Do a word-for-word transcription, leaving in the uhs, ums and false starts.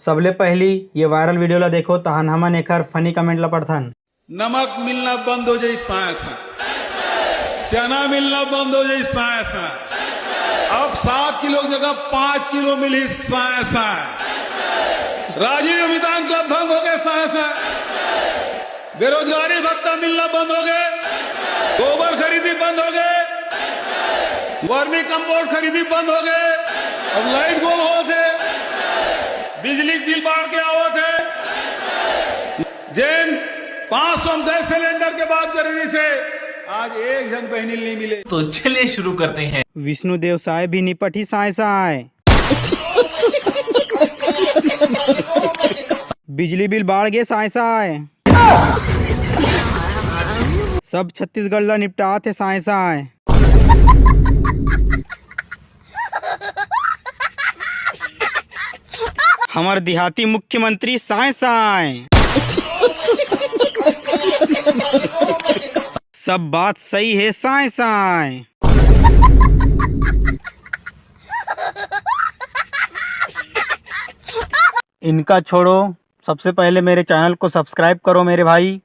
सबले पहली ये वायरल वीडियो ला देखो, तहन हमन एखर फनी कमेंट ला पढ़थन। नमक मिलना बंद हो जाई साय साय, चना मिलना बंद हो जाई साय साय, अब सात किलो की जगह पाँच किलो मिली साय साय, राजीव अमिताभ का भंग हो गए साय साय, बेरोजगारी भत्ता मिलना बंद हो गए, गोबर खरीदी बंद हो गए, वर्मी कंपोस्ट खरीदी बंद हो गए, अब लाइट गोल होत हे, बिजली बिल बाढ़ के आवत हे, जेन पाँच सौ गैस सिलेंडर के बात करे रहिस हे, आज एक झन बहिनी नहीं मिले। तो चलिए शुरू करते हैं। विष्णुदेव साय भी निपटही साय साय। बिजली बिल बाढ़ गे साय साय। सब छत्तीसगढ़ ला निपटात हे साय साय। हमर देहाती मुख्यमंत्री साय साय। सब बात सही हे साय साय। इनका छोड़ो, सबसे पहले मेरे चैनल को सब्सक्राइब करो मेरे भाई।